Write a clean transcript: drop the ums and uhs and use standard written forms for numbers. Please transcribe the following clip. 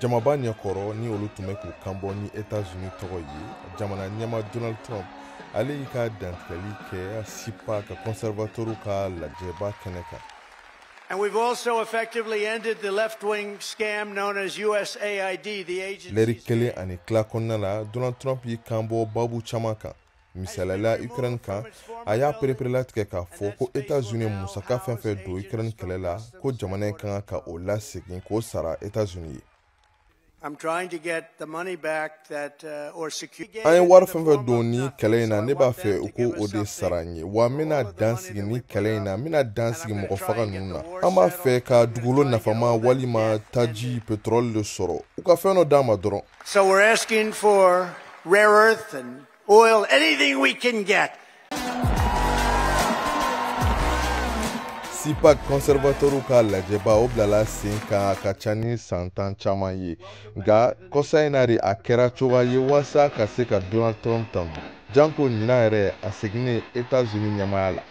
Jamaba ɲɛkɔrɔ ni olu tun bɛ k'u kanbɔ ni Etats-Unis tɔgɔ ye, jamana ɲɛmaa Donald Trump ale y'i ka dantigɛli kɛ CPAC conservateur ka lajɛba kɛnɛ kan. And we've also effectively ended the left-wing scam known as USAID, the agency. Lɛri kelen ani tila kɔnɔna la, Donald Trump y'i kanbɔ babu caman kan. Misalila Ukraine kan, a y'a pereperelatigɛ k'a fɔ ko Etats-Unis musaka fɛn fɛn don Ukraine kɛlɛ la, ko jamana in kan ka o lasegin k'o sara Etats-Unis ye. I'm trying to get the money back that or secure. An ye wari fɛn fɛn don ni kɛlɛ in na, ne b'a fɛ u ko o de sara n ye. Wa n bɛna dan sigi ni kɛlɛ in na, n bɛna dan sigi mɔgɔ faga ninnu na. An b'a fɛ ka dugukolo nafama walima taji pétrole de sɔrɔ. U ka fɛn dɔ d'an ma dɔrɔn. So we're asking for rare earth and oil, anything we can get. CPAC conservateur ka lajɛba o bilala sen kan a ka ca ni san 10 caman ye, nka kɔsa in na de a kɛra cogoya ye walasa ka se ka Donald Trump tanu, janko ɲinan yɛrɛ a seginnen Etats-Unis ɲɛmaaya la.